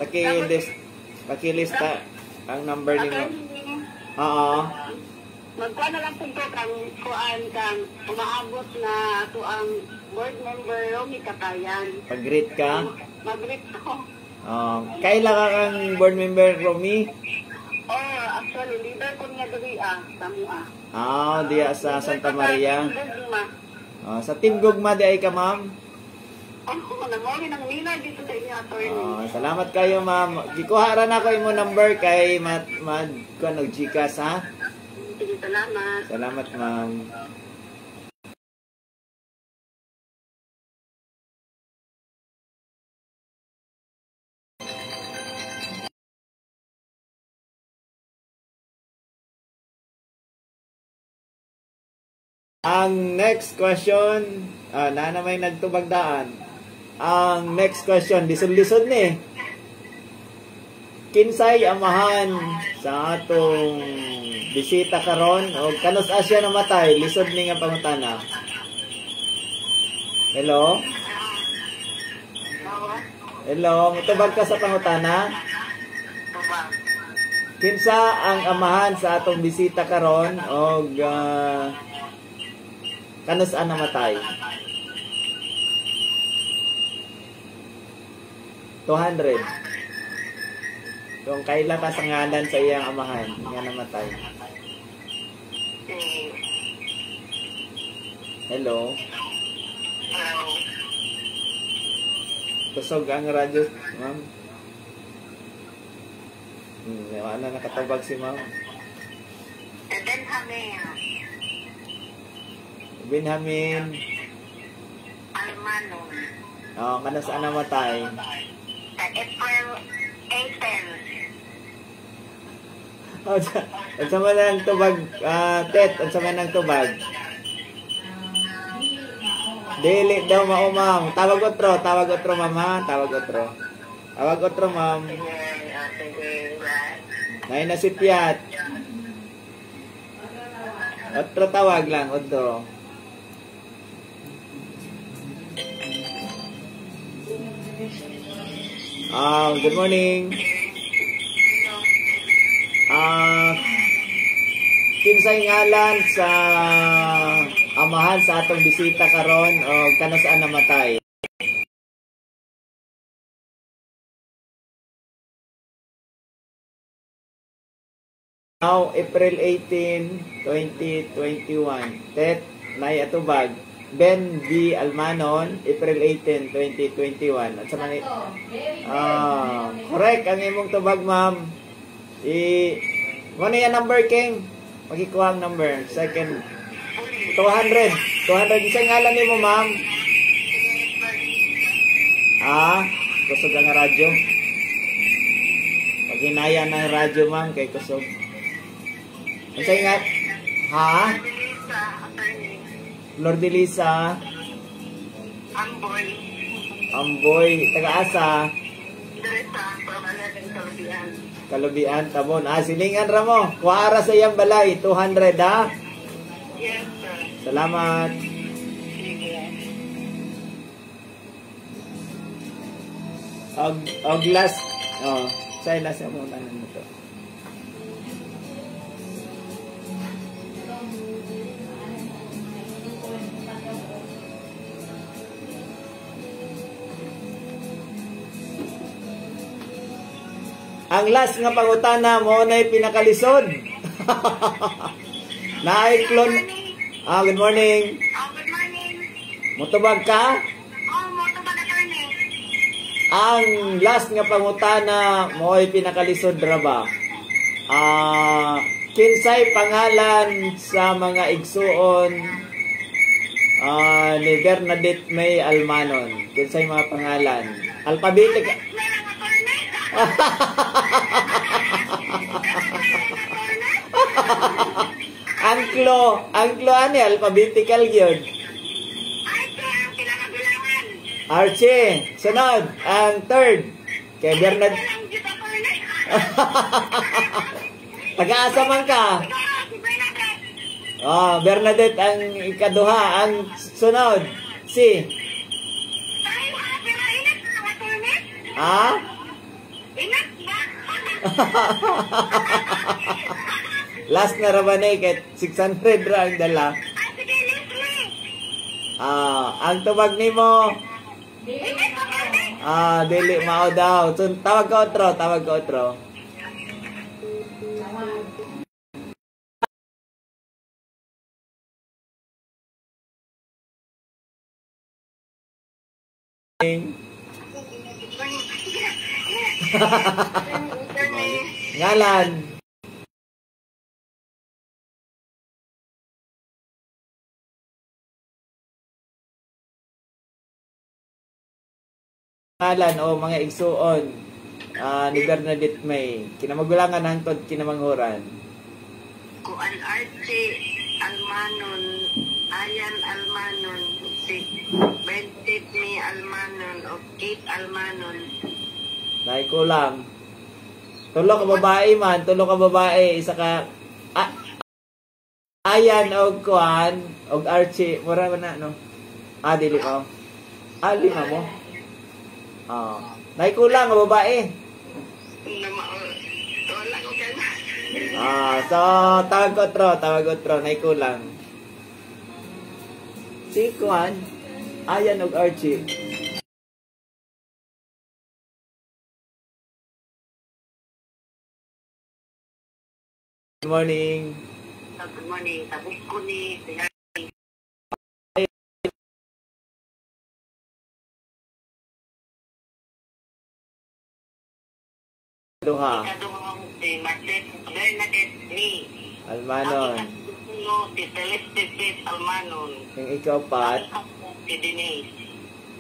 Paki-list, paki-lista ang number ni Ma'am. Oo. Magkuha na lang po ko kang kuan kang umaabot na ato ang board member Romy Katayan. Pag-greet ka. Mag-greet ko. Kaila ka kang board member Romy? Oh, actually leader ko niya diri sa mua. Ah, diya sa Santa Maria. Gugma. Sa Team Gugma di ay ka, ma'am. Oh, nangoli nang mina dito sa inyo, attorney. Salamat kayo, ma'am. Gikuha ra nako imo number kay mat mag kuan og GCash ha. Sige, salamat. Salamat, ma'am. Ang next question, na may nagtubagdaan. Ang next question, lisod-lisod ni. Kinsay amahan sa atong bisita karon o kanus asya namatay, lisod ni nga pangutana. Hello? Hello, mutubag ka sa pangutana? Tubag. Kinsa ang amahan sa atong bisita karon og kanus-an namatay? 200. Kung kaila ka sa ngalan sa iyang amahan nga namatay. Hello. Hello. Kusog ang radyo, ma'am. Wala na nakatabag si ma'am. Benjamin. Benjamin. Almanon. Oh, kanus-an namatay? April 18. Oh, unsa man ang tubag, Tet, unsa man ang tubag? Dili daw mao, ma'am. Tawag otro, ma'am, ha? Tawag otro. Tawag otro, ma'am. Nay na si Piat. Otro tawag lang, otro. Good morning. Kinsay ngalan sa amahan sa atong bisita karon o kanus-an namatay? Now, April 18, 2021. Tet, nay atubag. Ben B. Almanon, April 18, 2021. At sa mga correct ang imong tubag, ma'am. Mo na yan number, King. Pakikuha ang number. Second. 200. 200. Isang ngalan nimo, ma'am. Kusog ang radyo. Pag hinaya ng radyo, ma'am, kay kusog. Ang nga? Ha? Flor de Lisa. Amboy. Amboy. Taga-asa. Direta. Kalubian. Kalubian, Tabon. Silingan ra mo. Kuara sa iyang balay. 200, ha? Yes, sir. Salamat. Sige. Og last. Oh, say last mo tanan mo to. Ang last nga pangutana mo na'y pinakalisod. Naay klon. Good morning. Good morning. Mutubag ka? Oh, motobag, attorney. Ang last nga pangutana mo'y pinakalisod ra ba? Kinsay pangalan sa mga igsuon ni Bernadette May Almanon? Kinsay mga pangalan? Alphabetic. Angklo ani alphabetical gyud. Archie, sunod ang third kay Bernard. Taga-asa man ka? Oh, Bernadette ang ikaduha, ang sunod si Last na ra ba ni kay 600 ra ang dala. Ang tubag nimo. Dili mao daw. So, tawag ka otro, tawag ka otro. Ngalan. Ngalan o mga igsuon ni Bernadette May. Kinamagulangan hangtod kinamanghuran. Kuan Archie Almanon, Ayan Almanon, si Bernadette May Almanon o Kate Almanon. Naikulang. Tulo ka babae man, tulo ka babae, isa ka Ayan og kuan og Archie, mura man na no. Dili ko. Ah, lima mo? Ah. Naikulang nga babae. Wala ko kana. Ah, so tawag otro, tawag otro, naikulang. Si Kuan, Ayan og Archie. Good morning. Good morning. Tapos ko ni Duha. Si Bernadette ni Almanon. Si Celeste Faith Almanon. Yung ikaw, Pat. Si Denise.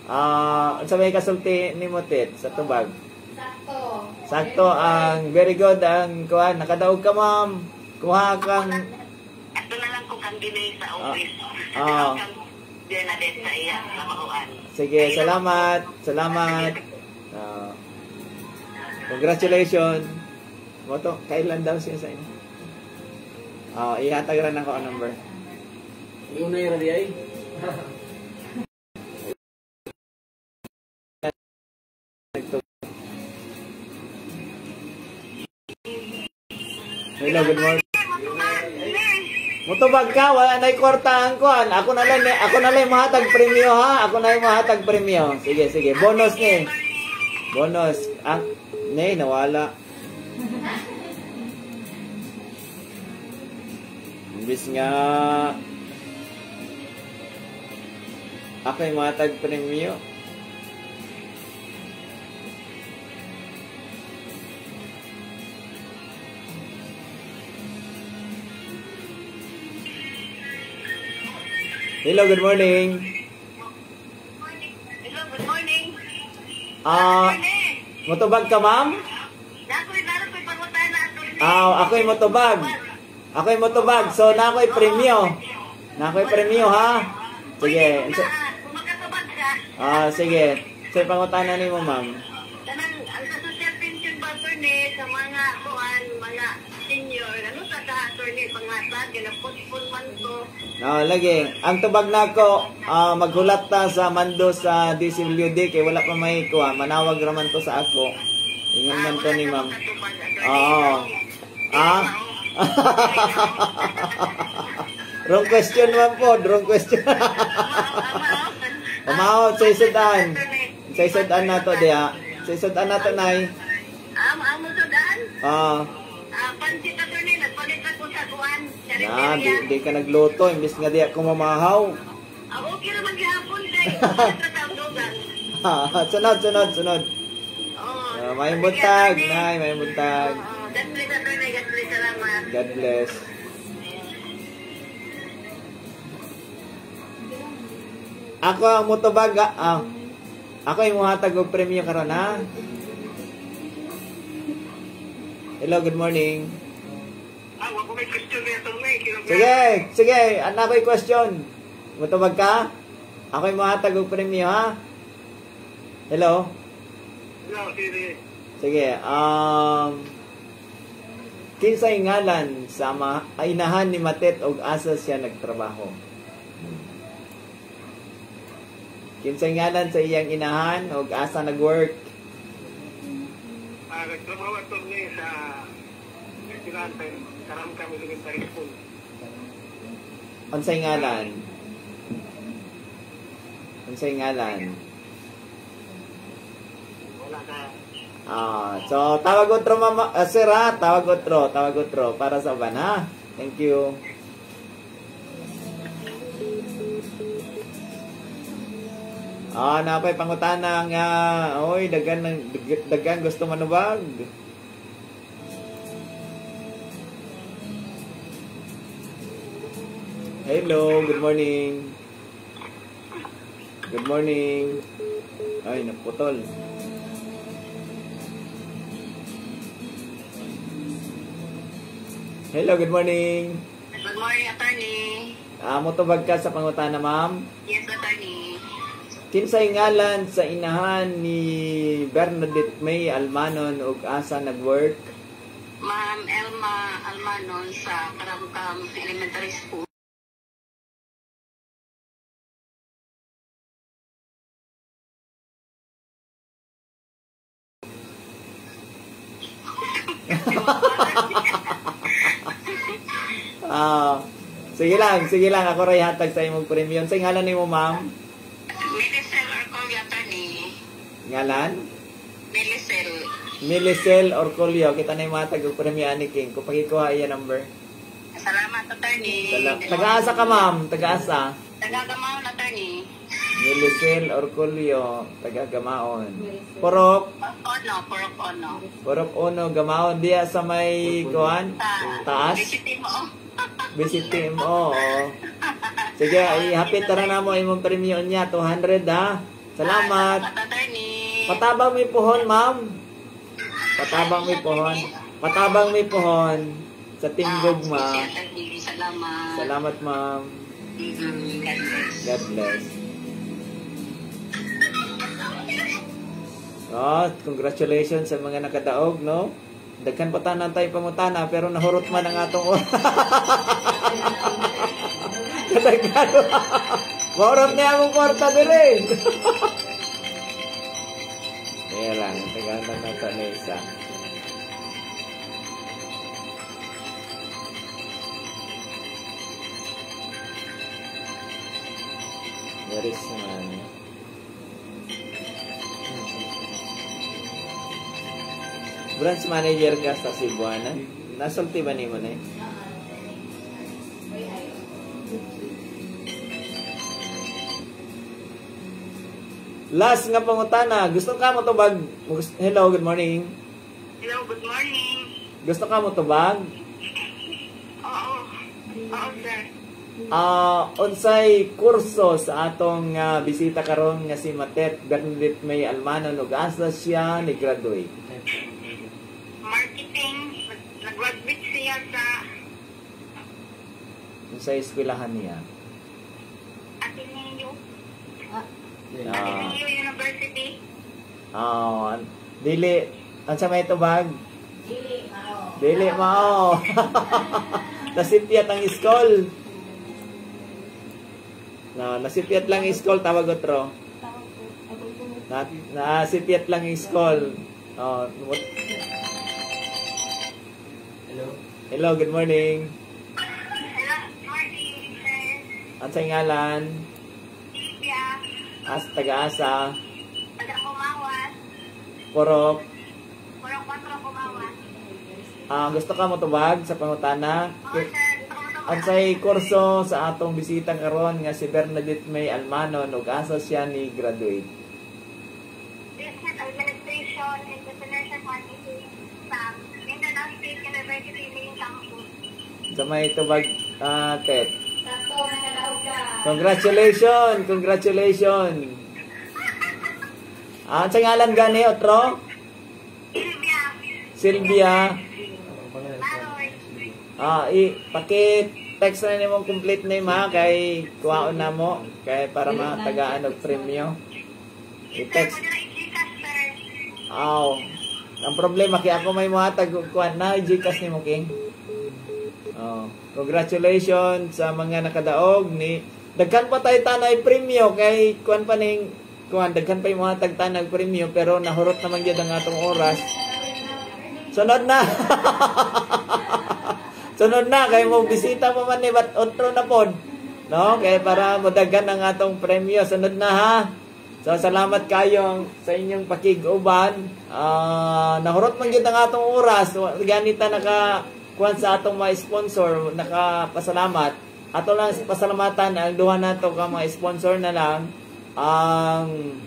Ah, unsa may kasulti nimo, Tit, sa tubag? Sakto. Sakto ang very good ang kuan, nakadaog ka, ma'am. Kuha kang Ato na lang ko kang Denise sa office. Ah. Kang Bernadette sa iya sa mauan. Sige, salamat. Salamat. Ah. Congratulations. Moto, kailan daw siya sa inyo? Ah, ihatag ra nako ang number. Yung na yung ay. Hello, good morning. Mutubag ka, wala na'y kwarta ang kuan. Ako na lang mahatag premyo ha. Ako na yung mahatag premyo. Sige, sige. Bonus ni. Bonus. Ang ne nawala. Imbis nga ako yung mahatag premyo. Hello, good morning. Hello, good morning. Ah, motobag ka, ma'am? Nakoy pangutana attorney. Ah, ako'y motobag. Ako'y motobag. So, na ako'y premyo. Na ako'y premyo, ha? Sige. Kung makatubag ka, Ah, sige. So, pangutana nimo, ma'am. kanang ang sa social pension ba attorney sa mga kuan, mga senior, ano sa ka attorney pangatag, ginapuspon man to. No, lagi. Ang tubag nako, maghulat ta sa mando sa DCWD kay wala pa may kuha. Manawag raman to sa ako. Ingon man to ni ma'am. Oo. Ah? Wrong question man po, wrong question. Pamahot sa isudan. Sa isudan na to diha. Sa isudan na to, nay. Amo sudan? Ah, Ah, pansit attorney, nagpalit ako sa kuan. na, di ka nagluto imbes nga diha ko mamahaw. Ah, okay raman gihapon kay. Sunod, sunod, sunod. Oo. Ah, may buntag, nay, may buntag. Oo, God bless attorney, God bless, salamat. God bless. Ako ang motobag, ah. Ako yung muhatag og premyo karon ha. Hello, good morning. Ah, wa ko may question ni attorney. Sige, sige, ana ko'y question. Motobag ka? Ako yung muhatag og premyo ha. Hello. No, sige. Sige, kinsay ngalan sa inahan ni Matet og asa siya nagtrabaho? Kinsay ngalan sa iyang inahan og asa nagwork? Ah, nagtrabaho attorney sa Estilante, Karamkam Elementary School. Unsay ngalan? Unsay ngalan? Wala ka. Ah, so tawag otro mama, sir ha, tawag otro para sa uban ha. Thank you. Ah, napay pangutana nga, oy, dagan ng dagan gusto manubag. Hello, good morning. Good morning. Ay, naputol. Hello, good morning. Good morning, attorney. Ah, motobag ka sa pangutana, ma'am? Yes, attorney. Kinsay ngalan sa inahan ni Bernadette May Almanon ug asa nagwork? Ma'am Elma Almanon sa Karamkam Elementary School. Ah, sige lang, sige lang. Ako ray hatag sa imong premium. Sa ngalan nimo, ma'am? Melisel Orcolio, attorney. Ngalan? Melisel. Milicel Orcolio. Kita na yung matag og premyo ani King. Kung pakikuha iya number. Salamat, attorney. Taga-asa ka, ma'am. Taga-asa. Taga-Gamaon, attorney. Milicel Orcolio, taga Gamaon. Porok, Ono, Porok Ono. Porok Uno, Gamaon diya sa may kuan, taas. Visitin mo. Visit mo. Oo. Sige, ihapit tara na mo imong premyo niya 200 ha. Salamat. Salamat, attorney. Patabang may puhon, ma'am. Patabang may puhon. Patabang may puhon sa Team Gugma. Sige, attorney. Salamat. Salamat, ma'am. God bless. God bless. Oh, congratulations sa mga nakadaog, no? Daghan pa tanan tayo pangutana pero nahurot man ang atong oras. Kadaghan. Mahurot niya akong kwarta dire. Kaya lang, tagahan na ito na isa. There is man. Branch manager ka sa Cebuana. Nasulti ba nimo na eh? Last nga pangutana, gusto ka mo tubag? Hello, good morning. Hello, good morning. Gusto ka mo tubag? Oo. Oo, sir. Unsay kurso sa atong bisita karon nga si Matet Bernadette May Almano ug asa siya ni graduate? Marketing. Nag-graduate siya sa Unsay eskwelahan niya? Ateneo. Ateneo University. Dili unsa may tubag? Dili mao. Dili mao. Nasipyat ang iskol. Na nasipyat lang ang iskol tawag otro. Na nasipyat lang ang iskol. Oh, Hello. Hello, good morning. Hello, good morning, sir. Unsay ngalan? Silvia. As taga-asa, Taga Kumawas. Porok. Purok 4 Kumawas. Gusto ka mo tubag sa pangutana? Oo, sir. Gusto ko matubag. Unsay kurso sa atong bisita karon nga si Bernadette May Almano ug asa siya ni graduate? Business Administration and Entrepreneurship Marketing sa Mindanao State University Main Campus. Sa may tubag, Tet. Sakto, nakadaog ka. Congratulations! Congratulations! Unsay ngalan gani otro? Silvia. Silvia. Maloy. I-paki-text na nimong complete name ha kay kuhaon na mo kay para matagaan og premyo. I-text. Sir, mo na i-Gcash, sir. Aw. Ang problema kay ako may mohatag og kuan na GCash nimo King. Oh, congratulations sa mga nakadaog ni daghan pa tayo tanay premyo kay kuan pa ning kuan daghan pa mohatag tanag premyo pero nahurot naman gyud ang atong oras. Sunod na. Sunod na kay mo bisita pa man ni bat otro na pod. No, kay para modaghan ang atong premyo. Sunod na ha. So salamat kayo sa inyong pakig-uban. Nahurot man gyud ang atong oras. Ganita naka kuan sa atong mga sponsor, nakapasalamat. Ato lang pasalamatan ang duha nato ka mga sponsor na lang ang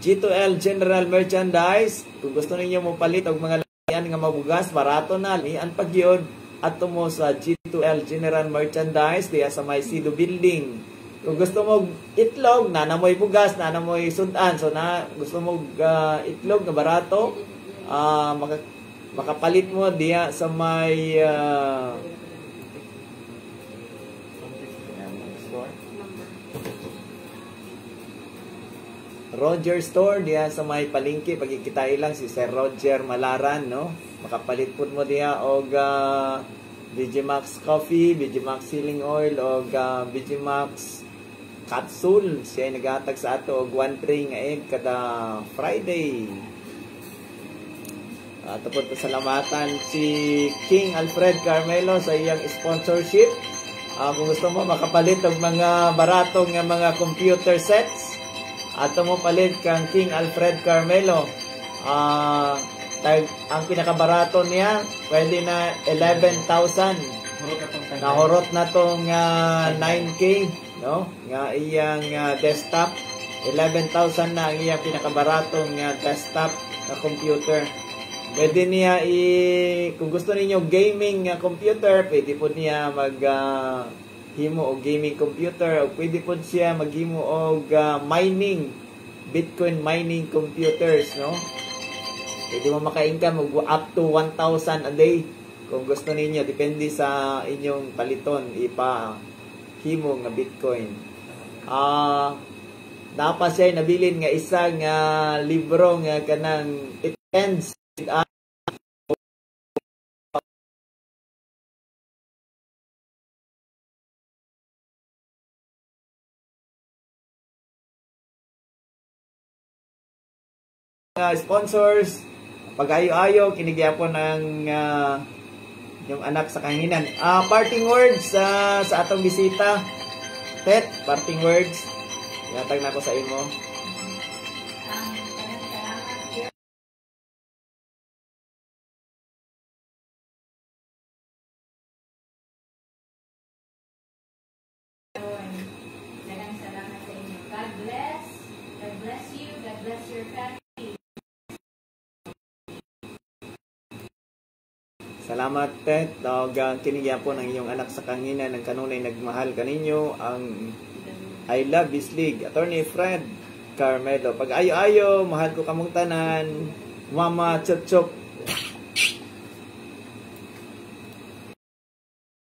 G2L General Merchandise. Kung gusto ninyo mo palit og mga lamian nga mabugas, barato na, lian pag yun. Ato mo sa G2L General Merchandise diya sa may Sido Building. Kung gusto mo itlog, nanamoy bugas, nanamoy sudan. So na gusto mo itlog nga barato, makapalit mo diya sa may Roger Store diya sa may palengke. Pagkikita lang si Sir Roger Malaran, no? Makapalit pud mo diya og BG Max Coffee, BG Max Healing Oil og BG Max Capsule. Siya ay naghatag sa ato og 1 tray nga egg kada Friday. Ato po pasalamatan si King Alfred Carmelo sa iyang sponsorship. Kung gusto mo makapalit og mga barato nga mga computer sets, ato mo palit kang King Alfred Carmelo. Ang pinakabarato niya, pwede na 11,000. Nahurot na tong 9K, no? Nga iyang desktop, 11,000 na ang iyang pinakabaratong nga desktop na computer. Pwede niya kung gusto ninyo gaming nga computer, pwede po niya mag himo og gaming computer, o pwede po siya maghimo og mining, Bitcoin mining computers, no? Pwede mo maka-income og up to 1,000 a day kung gusto ninyo, depende sa inyong paliton ipa himo nga Bitcoin. Napa siya nabilin nga isa nga libro nga kanang It Ends with Us. Sponsors, pag-ayo-ayo, kinigyapon ng yung anak sa kahanginan. Parting words sa atong bisita. Tet, parting words. Ihatag na ako sa imo. Daghang salamat sa inyo. God bless. God bless you. God bless your family. Salamat, Tet. Og kinigyapon ang inyong anak sa kahanginan ang kanunay nagmahal kaninyo, ang I Love This League. Attorney Fred Carmelo. Pag ayo-ayo, mahal ko kamong tanan. Mama Chok Chok